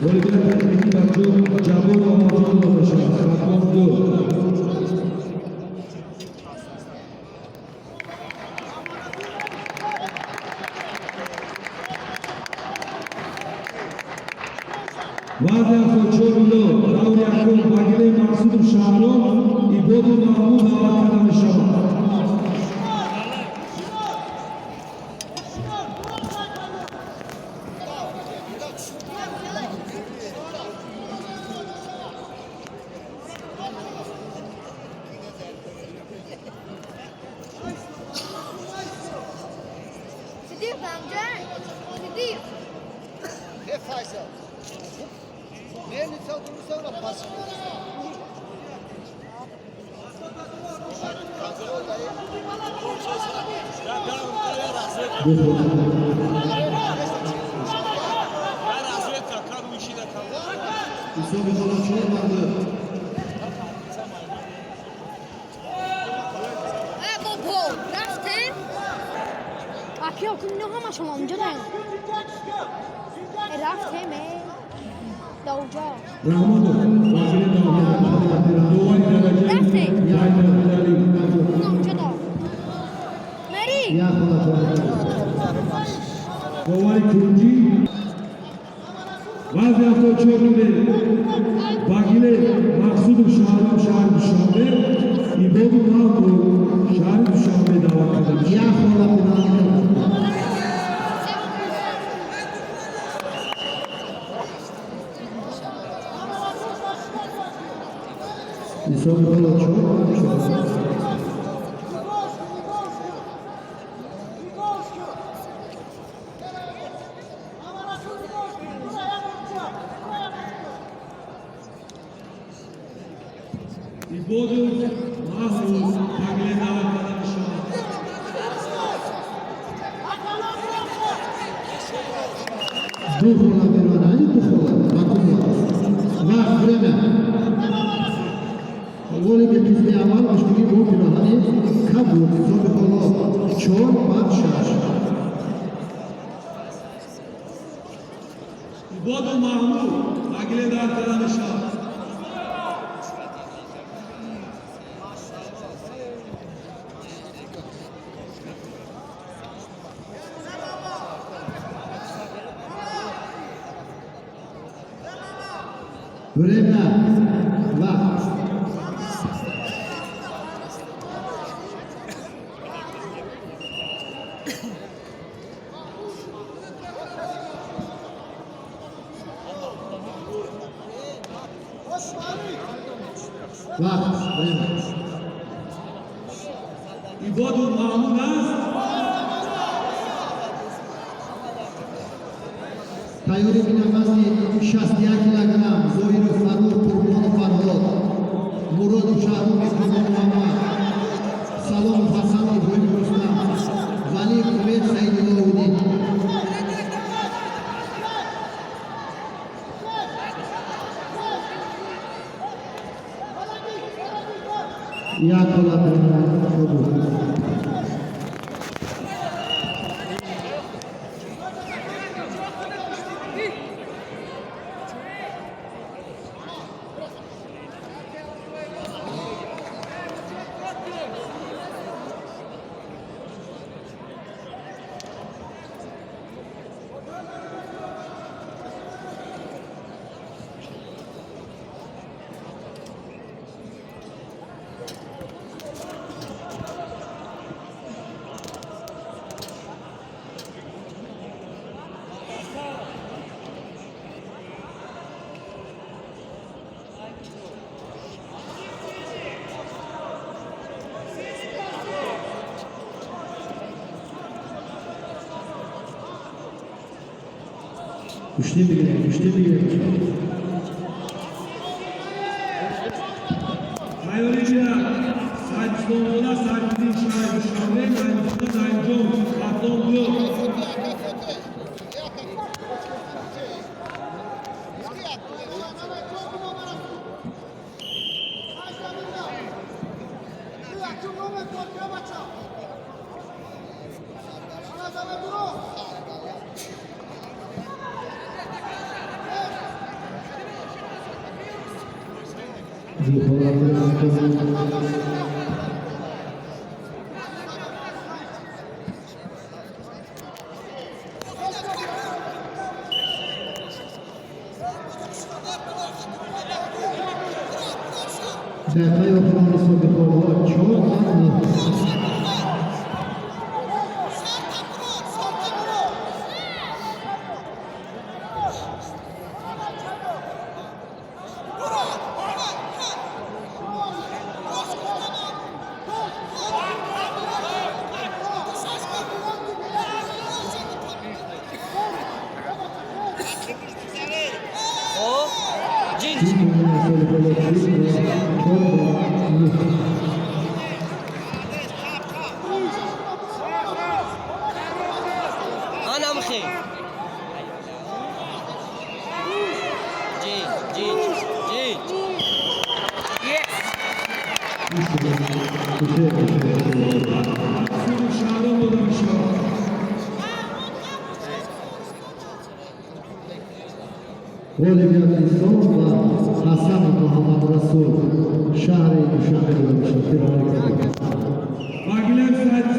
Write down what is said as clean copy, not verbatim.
Ғолибияти техникӣ ба Ҷаббор Мамаджон дода шавад. Хатлон 2. Вазни 74 кило, даври якум, Багилаи Мақсуду Шаҳром, Ибоду Маҳмуд даъват карда мешавад. Сидиқ дамҷа, Сидиқ. Файсал. Мельница удурусавра пас. Контроль даи. Ду хола. Разведка, как мужчина. Ҳисоби хола 4 бар 2. Э, бобо, рафтем. Аки, акун ино ҳамашон онҷо даён. Рафтем, э. Даоҷа. Раҳмонов Багиле даъват, довари дараҷаи Рафтем. байналмилалӣ. Уна онҷо да. Мери. Як хола. Довари кунҷӣ. Вазни 74 кило, Багиле Мақсудов Шаҳром, шаҳри Душанбе, Ибоду Маҳмуд, шаҳри Душанбе даъват карда мешавад. Як хола пеналти. Ҳисоби хола 4-4. Ибоду Маҳмуд, Багиле даъват карда мешавад. Ду хола пироҳани, ду хола ба кумак. Вақт, время. Ғолиби қисми аввал гӯштигӣ бо пироҳани кабуд. Ҳисоби холо 4 бар 6. Ибоду Маҳмуд, Багиле даъват карда мешавад. Время, вақт. Вақт, время. Ибоду Маҳмуд аст. Тайёрӣ бинам. Вазни 61 килограмм: Зоҳиров Фаррух, Қурбонов Фарҳод, Муродов Шаҳром, Иброҳим Муҳаммад, Саломов Ҳасан, Иброҳим Рустам, Валиев Умед, Саидуллоуддин. Як хола пироҳани. Гӯштӣ бигирем, гӯштӣ бигирем. Тайёрӣ бинад. Саидисломзода Сайфиддин, шаҳри Душанбе, Наимзода Наимҷон, Хатлон 2. Дақиқаи охирон ҳисоби голҳо 4-9. О, ҷинҷ. Ҳисоби голҳо 4-9. Анамхе. Ҷинҷ, ҷинҷ, ҷинҷ. Yes. Мақсудов Шаҳром дода мешавад. Ғолибият Ислом ва Ҳасанов Муҳаммад Расул, шаҳри Душанбе дода мешавад. Ба гилем Саидисломзода.